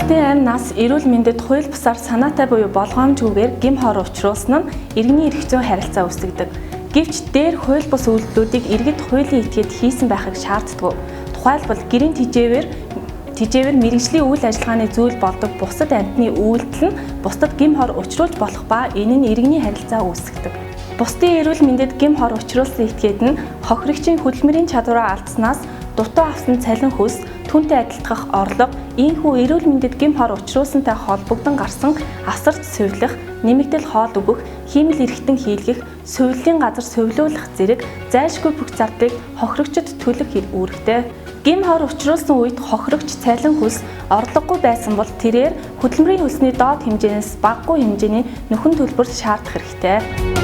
Сургалтын амь нас эрүүл мэндэд хууль бусаар санаатай буюу болгоомжгүйгээр гэм хор учруулсан нь иргэний эрх зүйн харилцаа үүсгэдэг. Гэвч дээр хууль бус үйлдэлүүдийг иргэд хуулийн этгээд хийсэн байхыг шаарддаггүй. Тухайлбал гэрийн тэжээвэр мэргэжлийн үйл ажиллагааны зүйл болдог бусад амьтны үйлдэл нь бусдад гэм хор учруулж болох ба энэ нь иргэний харилцаа үүсгэдэг. Бусдын эрүүл мэндэд гэм хор учруулсан этгээд нь хохирогчийн хөдөлмөрийн чадвараа алдсанаас дутуу авсан цалин хөлс, түүнтэй адилтгах орлого, ийнхүү эрүүл мэндэд гэм хор учруулсантай холбогдон гарсан асарч сувилах, нэмэгдэл хоол өгөх, хиймэл эрхтэн хийлгэх, сувиллын газар сувилуулах зэрэг зайлшгүй бүх зардлыг хохирогчид төлөх үүрэгтэй. Гэм хор учруулсан үед хохирогч цалин хөлс, орлогогүй байсан бол тэрээр хөдөлмөрийн хөлсний доод хэмжээнээс багагүй хэмжээний нөхөн төлбөр шаардах хэрэгтэй.